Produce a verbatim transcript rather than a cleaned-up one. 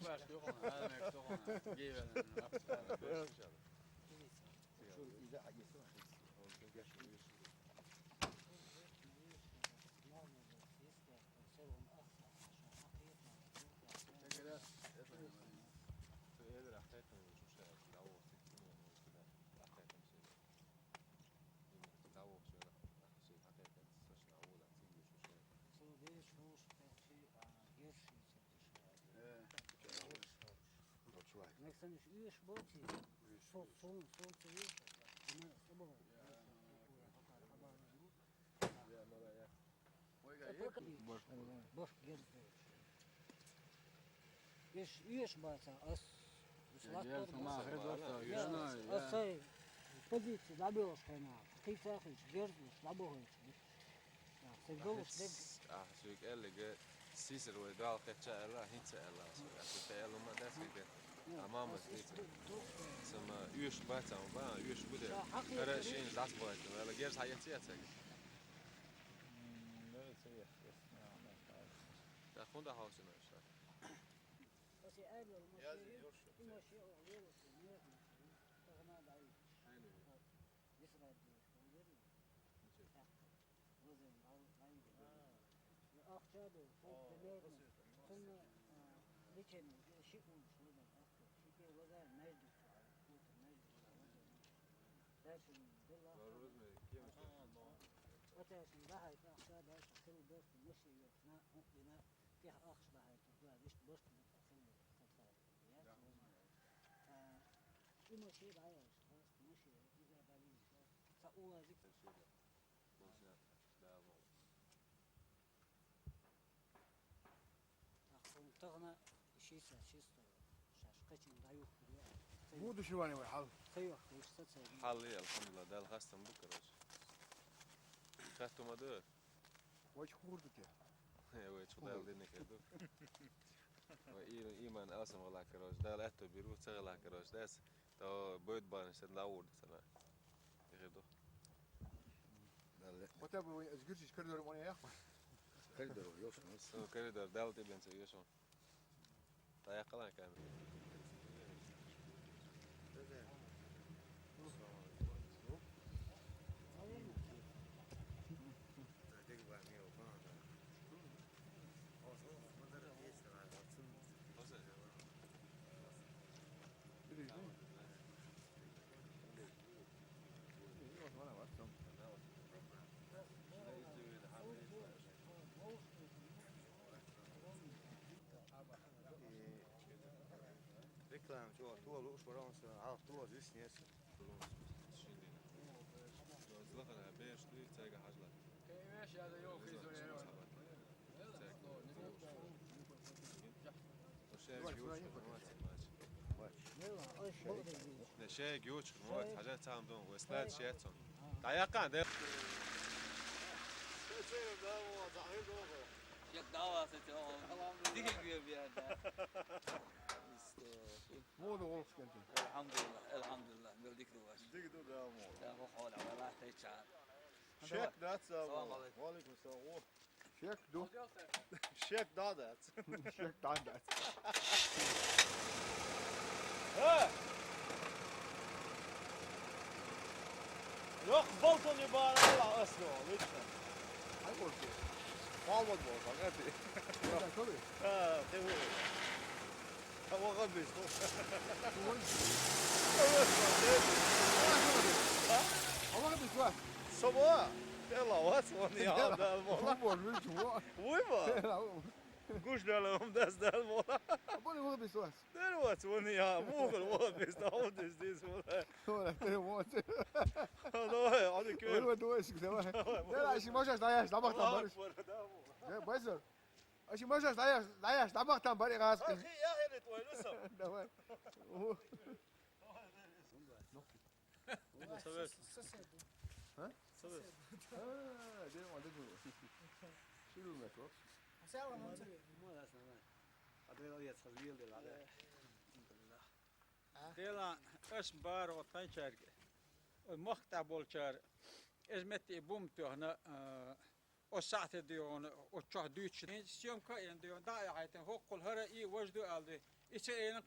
Баш духун, ана мек духун. Гивен. Мексанаш уьш боций? Сул, сул, сул ца уьш. Ина сабо. Баш герз. Иш уьш баца ас. Иш латтар баца. Ас сай позици дабиош хена. Кийцахиш, герзлуш, лабохиш. Сай долуш дег. Ахьа шуьга аьллига, сийсара вай дала кхетча аьлла, хӀинца аьлла, ахьа шу аьлла ма дац вига. А мамас дийца. Сама уьш бац, ама ба, уьш гу де. Хара шин зас бац, вала герз хьаэци яцага. Да, хунда хьаусина иштта. Оси аьлла, маши, и маши, о, велоси, не, тагна дай. Дисрад, верно? Ничего. Лозен, лай, лай. Ахча ду, примерно. Цунна, а, лечение, ши улш лозен, ахча. Ши пе лозен, между чуа, вот между чуа, лозен. Дальше дела. Вооружённый кем? Ага, но. Вот я с ним, да, это ахча, дальше, сил дост, мыши, на, на, тех ахш, да, это, да, лишь дост, это, сил, это, это, я, да, лозен. А, и мыши, да, я, мыши, и заболели, да. Са улазик. Спасибо. Тахана шиса, шиса. Шаш качин даюх. Будущего не хал. Цайох, уж са цай. Хал, алхамдулилла, Дала хастам бу, короче. Хастума да. Вач хурдуте. Э, вач худал динне хеду. Ва и-, иман алсам гала, короче. Дала атто биру, цагала, короче. Дас. Та бойд бан сен лаур сана. Иреду. Хотя бы вы сгирчиш коридор он яхма. Коридор ёшмас. Со коридор дал тебе бен со ёшмас. Та якала камера. Реклама чё, то лучше, пожалуйста, а то здесь нет. Злахана беш, ты цайга хажла. Шайга юч, вот, хажа цам дон, веслад шецом. Таякан де. Шек давас это. Дигин гуя биарда. Моду олуш кенти. Алхамдулилла, алхамдулилла. Гел дик дуваш. Дик ду да мо. Да, хо хола, вала тайча. Шек дац. Салам алейкум. Ва алейкум салам. О. Шек ду. Шек да дац. Шек да дац. Э! Yok, balkonu bana al aslo, lütfen. Ay, korkuyor. Muhammed Bozan, hadi. Ya, tabii. Ha, tabii. Tamam, kardeşim. Tamam. Evet, evet. Ha? Ama kardeş var. Sabah. Bella, what's on the other one? Tamam, lütfen. Vuy mu? Bella, vuy. Guş da alalım, ders de alalım. Ama ne oldu bir suas? There was one, yeah, move, what is the, what is this one? Sonra, there was. Давай, а ты кыр. Давай, давай, давай. Давай, Aşkım, hoş geldin, Dayaş, tabaktan barış. Var, var, da bu. Ya, bayzor. Aşkım, hoş geldin, Dayaş, Dayaş, tabaktan barış, gaz. Ay, ya, hele, твой, ну, сам. Давай. О. Sosedu. Ha? Sosedu. Ha, dedim, dedim. Şunu mu yapalım? Sen onu söyle. Mola sana. Adrelo yat hazır yıl değil abi. Alhamdulillah. Dela, aş bar o tançarge. O makta bolçar. Ezmeti bum tuhna, e, О сахьте дийон, о чохь дуьйцуш. Эн съёмка, эн дийон, дӀа а яхьийтина, хӀоккхул хӀара и важа ду аьлла ду. И ца элинг